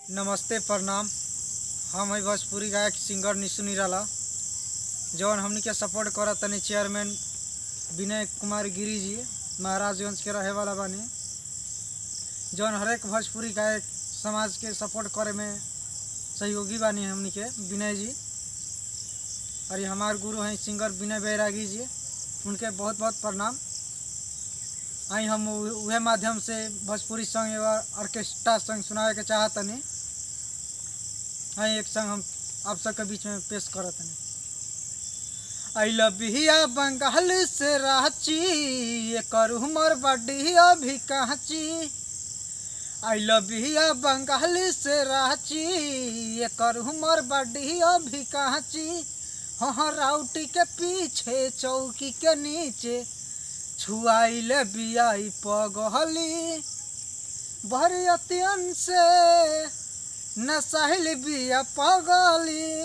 नमस्ते, प्रणाम। हम है भोजपुरी गायक सिंगर निशु निराला, जौन हमनी के सपोर्ट करत तनी चेयरमैन विनय कुमार गिरी जी, महाराजगंज के रहे वाला बानी, जौन हरेक भोजपुरी गायक समाज के सपोर्ट करे में सहयोगी बानी हमनी के विनय जी। और ये हमार गुरु हैं सिंगर विनय बैरागी जी, उनके बहुत बहुत प्रणाम। आई हम उहे माध्यम से भोजपुरी संग एगो ऑर्केस्ट्रा संग सुनावे के चाहतनी। आई एक संग हम आप सबके बीच में पेश करतनी। अइल बिहिया बंगाल से रांची, एकर उमर बड़ी अभी काची। अइल बिहिया बंगाल से रांची, एकर उमर बड़ी अभी काची। हाँ, राउटी के पीछे चौकी के नीचे छुआइल बियाई पगहली। बरियतियन से नसाइल बिया पगली।